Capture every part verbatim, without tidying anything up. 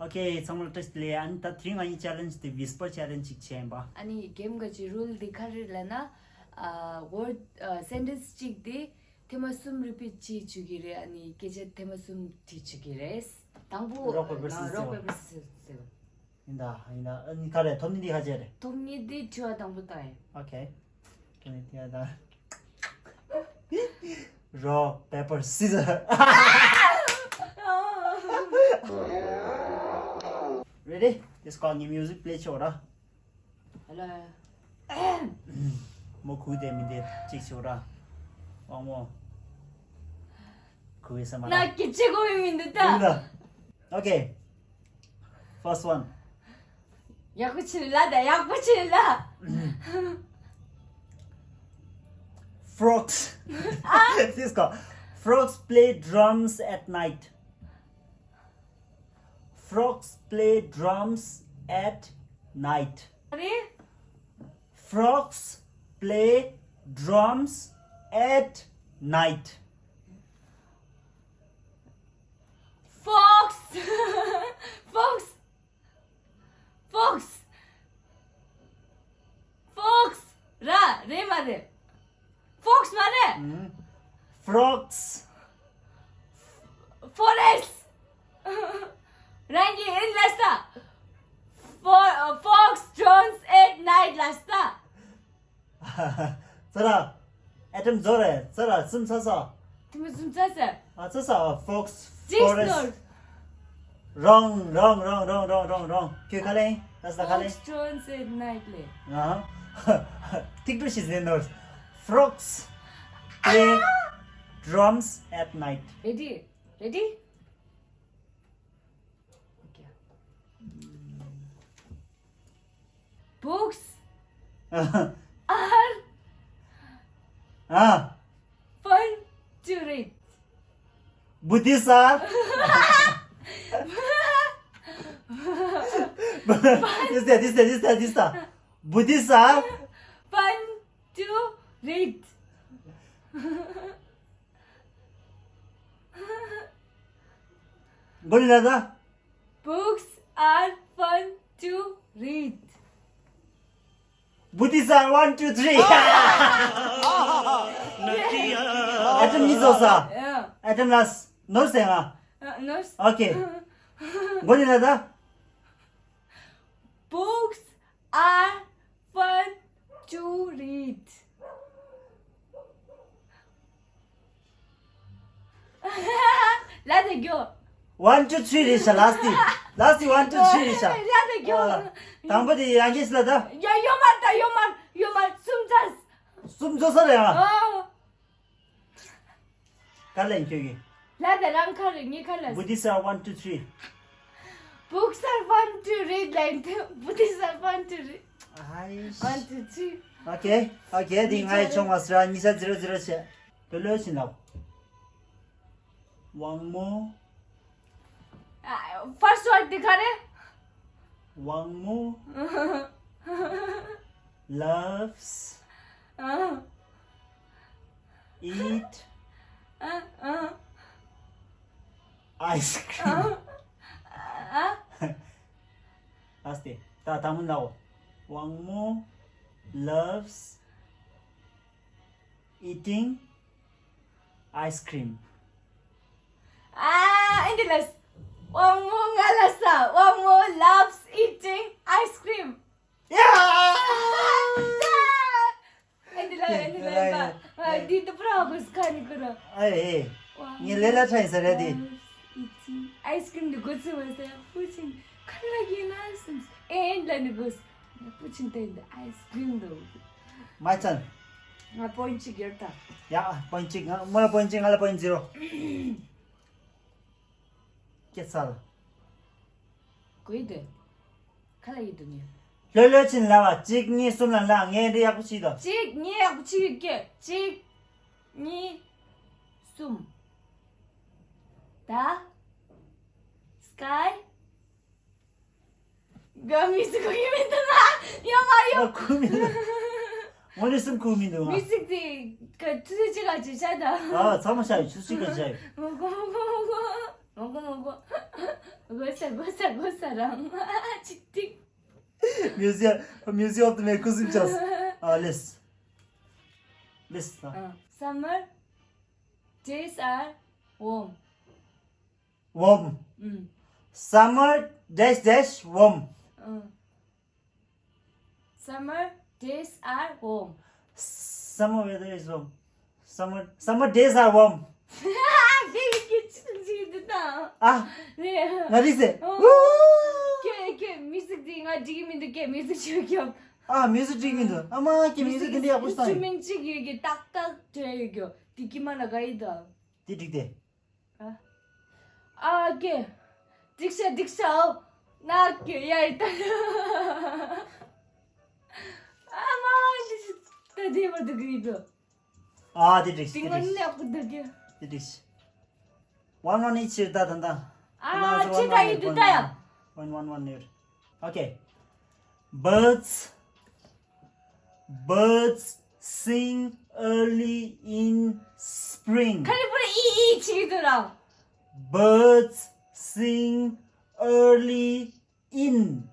ཨོ་ཁེ། ཚང་མ་ལ་བཀྲ་ཤིས་བདེ་ལེགས། ཨ་ནི་ད་དེ་རིང་ང་ཡི་ཅེ་ལེན་ཇི་དེ་ཝིས་པར་ཅེ་ལེན་ཇི་ཅིག་བྱས་ཡིན་པ། ཨ་ནི་གེམ་ག་ཅི་རུལ་འདི་ག་རེ་ལབ་ན། ཨ་ཝར་ཌི་ཨ་སེན་ཊེན་སི་གཅིག་དེ་ཐེངས་མ་གསུམ་རི་པིཊ་བྱེད་བཅུག་གི་རེད། ཨ་ནི་སྐད་ཆ་ཐེངས་མ་གསུམ་དྲིས་བཅུག་གི་རེད། དང་པོ་རོག་པེ་པར་སི་ཟེར། རོག་པེ་པར་སི་ཟེར། ཡིན་ད་ཡིན་ད། ཨ་ནི་ག་རེ་ཐོབ་ནི་འདི་ག་ཅེ་རེད། ཐོབ་ནི་འདི་དྲི་བ་དང་པོ་དང་ཡིན། ཨོ་ཁེ། ཐོབ་ནི་འདི་ད། རོག་པེ་པར་སི་ཟེར། རེ་ཌི། དེ་སྐོར་ངས་མིའུ་ཟིག་པི་ལེ་བྱོས་ར། ཧེ་ལོ། མོ་ཁུ་དེ་མི་དེ་གཅིག་བྱོས་ར། དབང་མོ། ཁུ་ཡི་ས་མ་ར། ན་ཀི་ཅི་གོ་མི་མི་འདུག་ད། ཡིན་ད། ཨོ་ཁེ། First one. ཡག་པོ་ཆེ་ལ་ད་ཡག་པོ་ཆེ་ལ། Frogs. This is called frogs play drums at night. Frogs play drums at night. Sorry? Frogs play drums at night. Fox. Fox. Fox. Fox. ར་རེད་མ་རེད། Fox མ་རེད། ཨུམ། Frogs. Forest. རང་གི་ཨིན་ལ་ས། Fo- Fox drums at night ལ་ས། ཙི་ར། ཨེ་ཊམ་རྫོགས་རེད། ཙི་ར་གསུམ་ཚར་སོང་། དེ་མི་གསུམ་ཚར་སོང་། ཨ་ཙི་ས། Fox. Six Forest. Wrong, wrong, wrong, wrong, wrong, wrong, wrong. ཁྱོད་ག་ལེན། ད་ས་ག་ལེན། Fox drums at night ལེ། ཨ་ཧ། ཐིག་ཏུ་ཤི་ཟེར་ནོར། Frogs play drums at night. Ready? Ready? Okay. Books are ཨ། fun to read. Buddhists are. This, this, this, this, this. Buddhists are fun to read. མགོ་ནས་ལ་ད། Books are fun to read. Buddhists are one, two, three. ཨེ་ཊམ་གཉིས་རྫོགས་སོང་། Yeah. ཨེ་ཊམ་ལ་ནོར་སེང་ཨ། Uh, nurse. Okay. མགོ་ནས་ལ་ད། Books are fun to read. ལ་དེ་གྱོ། One, two, three རེད་ཤག་ལ་སི་ཊི། ལ་སི་ཊི་one, two, three རེད་ཤག་ལ་དེ་གྱོ། ཨ། དང་པོ་དེ་ཡང་གིས་ལ་ད། ཡ་ཡོ་མར་ད་ཡོ་མར་ཡོ་མར་གསུམ་ཚར། གསུམ་རྫོགས་ས་རེད་ཨ། ཨོ། ག་ལེན་ཁྱོད་ཀྱིས། ལ་དེ་རང་ཁ་རེད་ངའི་ཁ་ལ། Buddhists are one, two, three. Books are fun to read like the Buddhists are fun to read. ཨའི། One, two, three. Okay, okay. དེ་ང་ཡི་ཆུང་བ་སི་ར་ཉི་ཤ་zero zero བྱས། དེ་ལོས་ཕྱིན་ལ། དབང་མོ། ཨ། First word དེ་ག་རེ། དབང་མོ། Loves. ཨ། Eat. ཨ། ཨ། Ice cream. ཨ། ཨ། ཨ་སྟེ། ད་དང་མོ་ལའོ། དབང་མོ་loves eating ice cream. ཨ། ཨེ་འདི་ལས། དབང་མོ་ང་་ལ་ས། དབང་མོ་loves eating ice cream. Yeah! ཨེ་འདི་ལ་ཨེ་འདི་ལ་ཨེ་འདི་ལ། འདི་ད་པྲ་བུ་སྐ་ནི་ཀུ་ར། ཨེ་ཨེ། ངས་ལས་ལ་ཁྲ་ཡིན་ས་རེད་དེ། Ice cream འདི་གོ་ཚི་བ་ས་པུ་ཆིན་ཁ་ལ་གི་ན་སམ་ཨེ་ལ་ནི་གོ་ས་པུ་ཆིན་ཏེ་འདི་ice cream འདུག་མ་ཚན། ང་པོ་ཡིན་ཅིག་ཡོད་ད། ཡ་པོ་ཡིན་ཅིག་ང་མོ་ལ་པོ་ཡིན་ཅིག་ང་ལ་པོ་ཡིན་ཛི་རོ། སྐྱེ་ཚར། གོ་ཡི་དེ། ཁ་ལ་ཡི་དུ་ངས། ལྷོད་ལྷོད་ཕྱིན་ལ་བ་གཅིག་གཉིས་གསུམ་ལ་ལ་ངས་འདི་ཡག་པོ་ཤེས་དོ། གཅིག་གཉིས་ཡག་པོ་ཤེས་ཀྱི་གཅིག་གཉིས་གསུམ། ད། སྐའི། ག་མི་སི་གོ་གི་མི་འདུག་ན། ཡོ་མ་ཡོ། ཨ་ཁུ་མི་འདུག་ངོ་ནས་སུམ་ཁུ་མི་འདུག་ཨ། མི་སི་དེ་ག་ཆུ་ཚོད་གཅིག་ག་ཅིག་བྱ་ད། ཨ་ཚང་མ་བྱ་ཡོད་ཆུ་ཚོད་གཅིག་ག་བྱ་ཡོད། མོ་གོ་མོ་གོ་མོ་གོ་མོ་གོ་མོ་གོ། དགོས་ས་དགོས་ས་དགོས་ས་རང་། ཅིག་ཅིག Museum, Museum of the Mercury Chance. Ah, list. List. Ah. Summer days are warm. Warm. Mm. Summer dash dash warm. Mm. Summer days are warm. Summer weather is warm. Summer, summer days are warm. དེ་ཡི་གེ་ཅི་ཅི་འདི་དང་། ཨ། རེད། ང་རེད་ཟེར། ཨོ། ཁྱོད་ཁྱོད་མི་ཟིག་འདི་ང་འགྲིག་གི་མི་འདུག་ཁྱོད་མི་ཟིག་ཆོས་སྐྱོབ། ཨ། མི་ཟིག་འགྲིག་མི་འདུག་ཨ་མ་ཁྱོད་མི་ཟིག་འདི་འདྲ་ཡག་པོ་ཞིག་བཏང་ཡིན། མི་ཟིག་ཅིག་ཡོད་གི་ཏག་ཏག་བྲོས་ཡོད་གི། དེ་ཀྱི་མ་ལ་ག་ཡི་ད། དེ་འགྲིག་སྟེ། ཨ། ཨ་ཀེ། འགྲིག་ཤག་འགྲིག་ཤག་ཨོ། ན་ཀེ་ཡ་ཡི་ད། ཨ་མ་འདི་ད་དེ་བར་དུ་གི་ཡི་ད། ཨ་དེ་འགྲིག་དེ་དེ་ངོ་འགྲིག་ནས་ཨ་ཁུ་ད་ཀེ། དེ་འགྲིག One one each ད་ད་ད། ཨ་ཅི་ད་ཡི་ད་ད་ཡ། One one one near. Okay. Birds Birds sing early in spring. ཁ་ལི་པུར་ཨི་ཨི་ཆི་གི་དུ་ར། Birds sing early in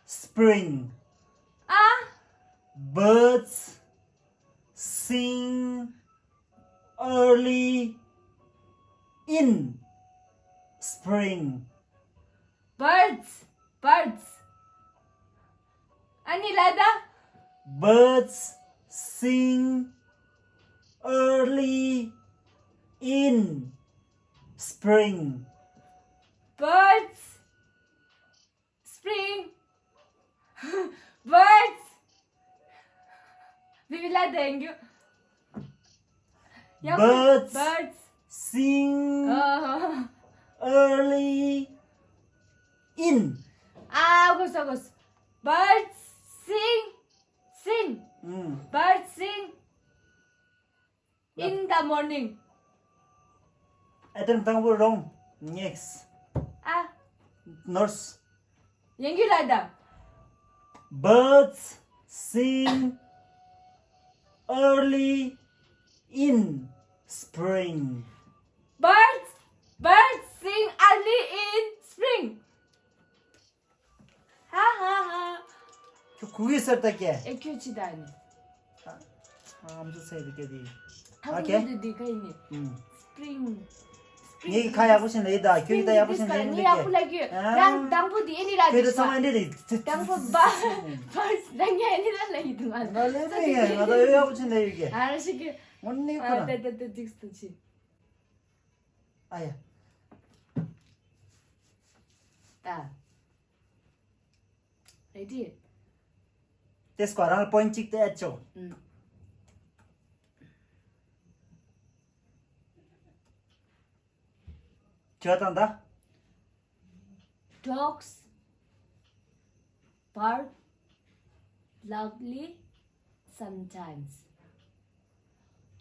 spring. ཨ། Birds sing early in spring. Birds, birds. ཨ་ནི་ལ་ད། Birds sing early in spring. Birds, spring, birds. Vivi la dengue. Birds, birds sing early in. Ah, agus agus. Birds sing, sing. Mm. Birds sing in the morning. Attempt དང་པོ་wrong. Next. Ah. Nurse. ཡང་གི་ལ་ད། Birds sing early in spring. Birds, birds sing early in spring. Ha ha ha. ཁྱོད་གུ་གི་སར་ད་ཀྱེ། ཨེ་ཁྱོད་ཅི་ད་ནི། ཨམ་ཅོག་ཚེ་དེ་ཀྱེ་དེ། ཨ་ཁེ། དེ་དེ་ཀ་ཡིན་ནི། ཨུམ། Spring. Spring. ངས་ཁ་ཡག་པོ་ཞིག་ལས་ད་ཁྱོད་ཀྱི་ད་ཡག་པོ་ཞིག་ལས་ནི་ངས་ཡག་པོ་ལ་གྱུ། ཨ། རང་དང་པོ་དེ་ཨེ་ནི་ར་ཁྱོད་དེ་ཚང་མ་འདི་རེད། དང་པོ་བ། First ད་ངས་ཨེ་ནི་ར་ལ་ཡི་དུ་མ། ང་ལས་མེད་ཡ་ང་ད་ཡག་པོ་ཞིག་ལས་ཡོད་ཀྱེ། ཨ་ར་ཞིག་གི། ངོ་ནི་ཁོ་ཨ་ན། ད་ད་ད་འགྲིག་སྟོན་ཆི། ཨ་ཡ། ད། Ready? དེ་སྐོར་རང་point གཅིག་དེ་ཨེ་ཆོག་ཨུམ། ཁྱོད་དང་ད། Dogs bark loudly sometimes.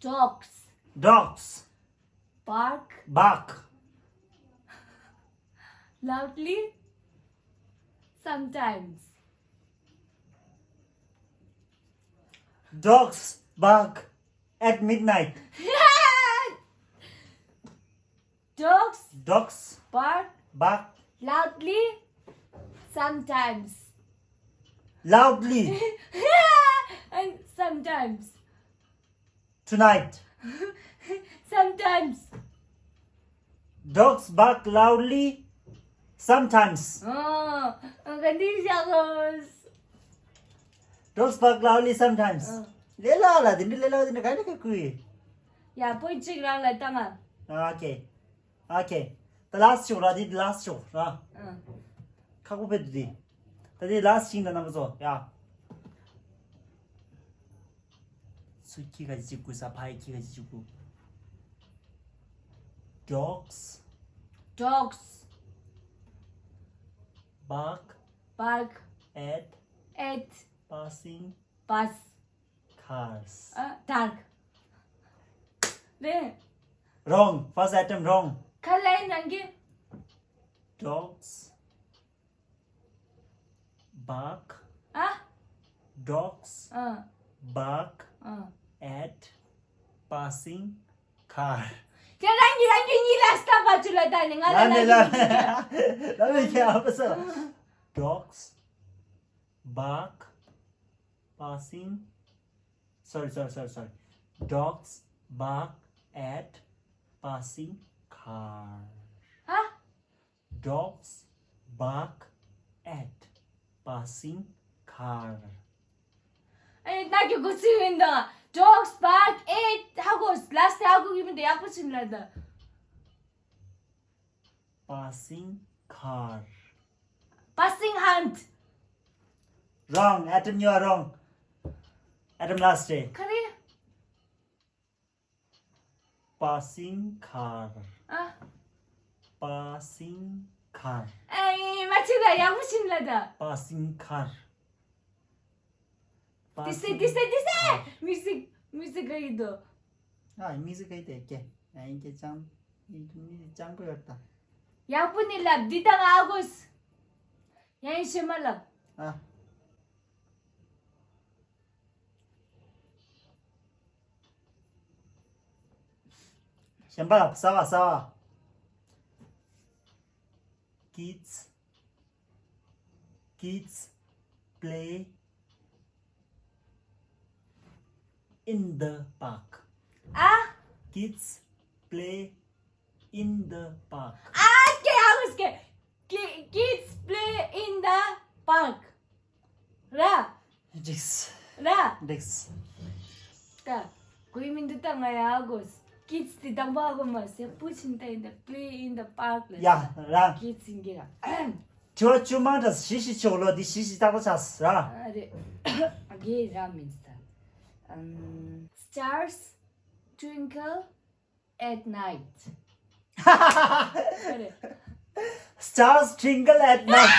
Dogs Dogs bark bark loudly sometimes. Dogs bark at midnight. Dogs Dogs bark bark loudly sometimes. Loudly. And sometimes. Tonight. Sometimes. Dogs bark loudly sometimes. ཨོ། ཨོ་ག་འདི་བཞག་གོ། Dogs bark loudly sometimes. ཨོ། ལེ་ལ་ལ་དེ་འདྲ་ལེ་ལ་དེ་འདྲ་ག་འདྲ་ག་ཀུ་ཡི། ཡ་པོ་གཅིག་རང་ལ་བཏང་ང་། Okay. Okay. The last show ར་དེ་last show ར། ཨ། ཁག་པོ་ཕེ་དུ་དེ། ད་དེ་last ཤིང་ད་ནང་གི་ཚོ་ཡ། སུ་ཁྱི་ག་ཅི་གུ་ས་ཕའི་ཁྱི་ག་ཅི་གུ། Dogs Dogs bark bark at at passing bus cars. ཨ། Dark. ལེ། Wrong. First attempt wrong. ཁ་ལའི་ནང་གི Dogs bark. ཨ། Dogs ཨ། bark ཨ། at passing car. ཁྱེད་རང་གིས་རང་གི་གཉིས་ལ་ལྟ་བ་ཅུ་ལ་ད་ནི་ང་ལ་ལ་ནི་ལ་ལ་ལ་ནི་ཁྱེད་ཨ་ཕ་ས། Dogs bark passing. Sorry, sorry, sorry, sorry. Dogs bark at passing car. ཧ། Dogs bark at passing car. ཨེ་ད་གི་གོ་ཚིག་ཡིན་ད། Dogs bark at ཧ་གོ་ལ་སྟེ་ཧ་གོ་གི་མི་འདི་ཡག་པོ་ཕྱིན་ལ་ད། Passing car. Passing hand. Wrong. Atom, you are wrong. Atom last day. ག་རེ། Passing car. ཨ། Passing car. ཨེ་མ་ཆེ་ད་ཡག་པོ་ཕྱིན་ལ་ད། Passing car. ཏི་སེ་ཏི་སེ་ཏི་སེ། Music, music ག་ཡི་དོ། ཨ་music ག་ཡི་དེ་ཀེ། ཨ་ཡིན་ཀེ་ཅང་། ཡིན་ཀེ་མི་ཅང་པོ་ཡོད་ད། ཡག་པོ་ནི་ལབ་འདི་དང་ཨ་གོས། ཡང་ཡིན་ཤེས་མ་ལབ། ཨ། གཞན་པ་ལ་ས་བ་ས་བ། Kids, kids play in the park. ཨ། Kids play in the park. ཨ་ཀེ་ཨ་གོས་ཀེ། Ki- kids play in the park. ར། འགྲིགས། ར། འགྲིགས། ད་གོ་ཡི་མི་འདུག་ད་ང་ཡ་གོ། Kids དེ་དང་པོ་གོ་མ་ཟེར་པུ་ཆིན་ད་in the play in the park ལ། ཡ་ར། Kids ཡིན་གྱི་ར། དྲི་བ་བཅུ་མ་འདྲ་བཞི་བཞི་ཆོག་ལོ་འདི་བཞི་བཞི་ཏག་ཏག་ཆགས་ར། ཨ་རེད། ཨ་གེ་ར་མིན་ད། ཨམ། Stars twinkle at night. Stars twinkle at night.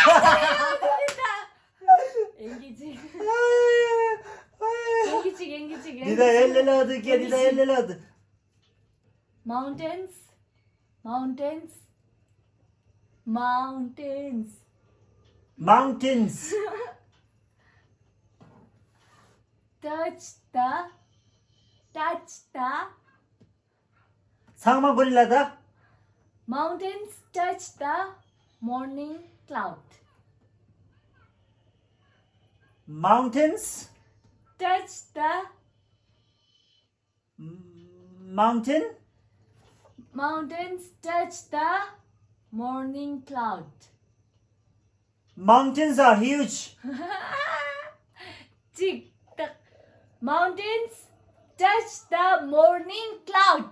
ཡིན་གྱི་ཅིག་ཡིན་གྱི་ཅིག་ཡིན་གྱི་ཅིག་འདི་ད་ཡེ་ལེ་ལ་དུ་ཀེ་འདི་ད་ཡེ་ལེ་ལ་དུ། Mountains, mountains, mountains. Mountains. Touch the, touch the ཚང་མ་གོ་ལ་ད། Mountains touch the morning cloud. Mountains touch the mountain. Mountains touch the morning cloud. Mountains are huge. ཅིག་ཏག Mountains touch the morning cloud.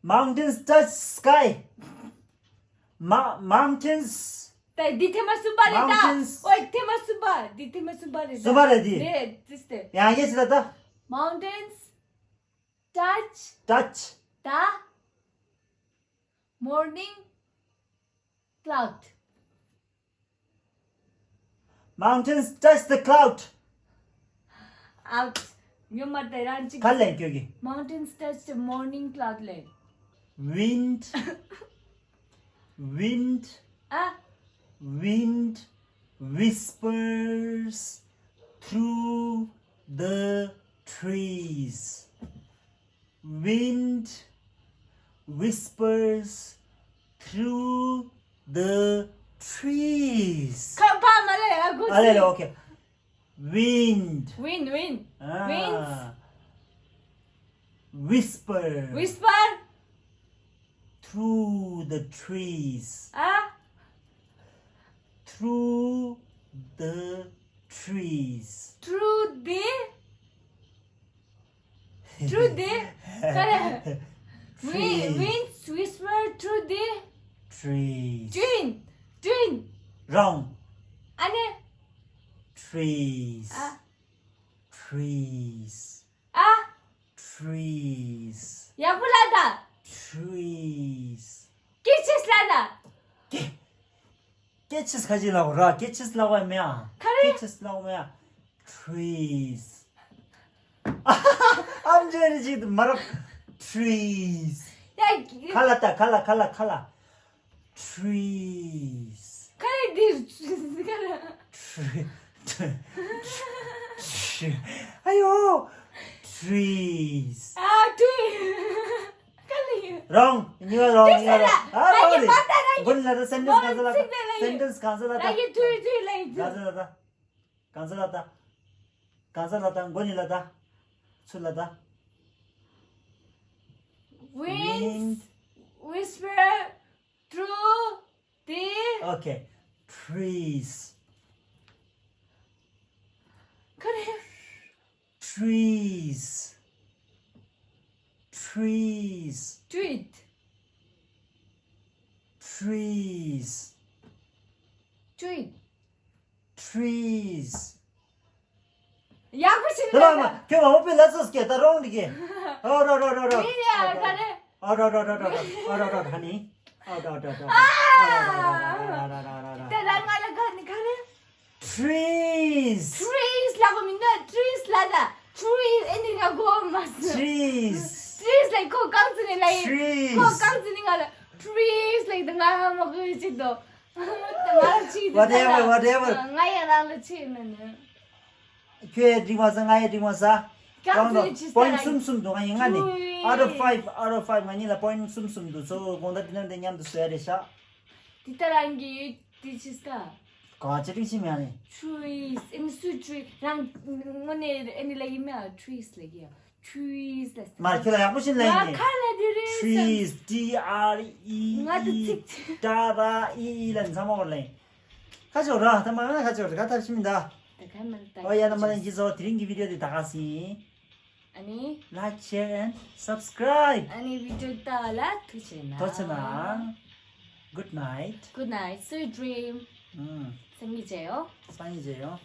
Mountains touch sky. Ma- mountains. ད་འདི་ཐེངས་མ་གསུམ་པ་རེད་ད། Mountains. ཨོའི་ཐེངས་མ་གསུམ་པ། འདི་ཐེངས་མ་གསུམ་པ་རེད་ད། གསུམ་པ་རེད་འདི། རེད་ཏིས་ཏེ། ཡང་ཡེ་ཟེར་ད། Mountains touch touch the morning cloud. Mountains touch the cloud. Out. ཉོ་མ་དེ་རང་ཅིག་ག་ལས་སྐྱོ་གི། Mountains touch the morning cloud ལས། Wind. Wind. ཨ། Wind whispers through the trees. Wind whispers through the trees. ཁ་པ་མ་ལེ་ཨ་གོ། ཨ་ལེ་ལེ། Okay. Wind. Wind, wind. Ah. Winds whisper. Whisper. Through the trees. ཨ། Through the trees. Through the Through the ག་རེ། Wind, trees. Winds whisper through the trees. Twin, twin. Wrong. ཨ་ནི། Trees. ཨ། Trees. ཨ། Trees. ཡག་པོ་ལ་ད། Trees. སྐད་ཆ་ལ་ད། སྐད། སྐད་ཆ་ཁ་ཅིག་ལབ་ར། སྐད་ཆ་ལབ་པ་མེད་ཨ། ག་རེ། སྐད་ཆ་ལབ་པ་མེད་ཨ། Trees. ཨམ་ཅོག་ནི་ཅིག་མ་རབ། Trees. ཡ། ཁ་ལ་ད། ཁ་ལ་ཁ་ལ་ཁ་ལ། Trees. ག་རེ་འདི། ག་རེ། Tree. Tree. ཨ་ཡོ། Trees. ཨ། Tree. ཚིག་དེ་ལ་ཡིན། སེན་ཊེན་སི་གང་ཟེར་ལ་ད། ལ་ཡིན་དུས་དུས་ལ་ཡིན། གང་ཟེར་ལ་ད། གང་ཟེར་ལ་ད། གང་ཟེར་ལ་ད། མགོ་ནི་ལ་ད། ཚུར་ལ་ད། Winds whisper through the Okay. Trees. Trees. Trees. Treat. Trees. Treat. Trees. ཡག་པོ་ཞིག་དེ་ལ་མ་ཁྱོད་མ་འོ་པའི་ལ་སོ་སྐད་ད་རོང་འདི་གི་ཨོ་རོ་རོ་རོ་རོ། ཡིན་ཡ་ག་རེ། ཨོ་རོ་རོ་རོ་རོ་རོ། ཨོ་རོ་རོ་ཧ་ནི། ཨོ་རོ་རོ་རོ་རོ། ཨོ་རོ་རོ་རོ་རོ། དེ་ལ་ང་ལ་ག་ནི་ག་རེ། Trees. Trees ལ་གོ་མི་འདུག Trees ལ་ད། Trees ཨེ་འདི་ང་གོ་མ་སོང་། Trees. Trees ལ་གོ་གང་ཙི་ནི་ལ་ཡིན། Trees. གོ་གང་ཙི་ནི་ང་ལ། Trees ལ་ད་ང་ཧ་མ་གོ་ཅི་འདུག་ད་ང་ལ་ཅི་འདུག Whatever, whatever. ང་ཡ་རང་ལ་ཅི་ནི་ནི། ཁྱོད་ཡ་འགྲིག་མ་ས་ང་ཡ་འགྲིག་མ་ས། གང་ཙི་ནི་ཅི་ས་པོ་ཡིན་ཊི་གསུམ་གསུམ་འདུག་ང་ཡིན་ང་ནི། Trees. Out of five, out of five ང་གཉིས་ལ་པོ་ཡིན་ཊི་གསུམ་གསུམ་འདུག་གཙོ་བོ་དགོང་དག་འདི་ནང་འདི་མཉམ་དུ་བཟོ་ཡ་རེད་ཤག་དེ་ལྟར་རང་གི་དེ་ཅི་ས། ག་ཅི་ཏིང་ཤི་མེ་ནི། Trees. ཨེ་ནི་སུ་tree རང་དངོས་གནས་ཨེ་ནི་ལ་ཡིན་མེ་ཨ། Trees ལ་ཡ། Trees ལ་ས། མར་ཁྱེད་ལ་ཡག་པོ་ཞིག་ལ་ཡིན་ནི། ཁ་ལ་དེ་རེད། Trees. T R E E. ང་དེ་ཚིག་ད་ར་ཨི་ཨི་ལ་ཚང་མ་བར་ལ་ཡིན། ཁ་ཆོ་ར་ད་མ་ང་ཁ་ཆོ་ར་ག་ཐབས་ཤིག་མིན་ད། ད་ཁ་མ་ད། ཨོ་ཡ་ན་མ་ན་ཡིན་ཅི་ཟོ་དེ་རིང་གི་བི་ཌི་ཡོ་དེ་ད་ག་སི་ཡིན། ཨ་ནི། Like, share and subscribe. ཨ་ནི་བི་ཌི་ཡོ་ལྟ་བ་ལ་ཐུགས་རྗེ་གནང་། ཐུགས་རྗེ་གནང་། Good night. Good night. Sweet dream. ཨུམ། སང་ཉིན་མཇལ་ཡོང་། སང་ཉིན་མཇལ་ཡོང་།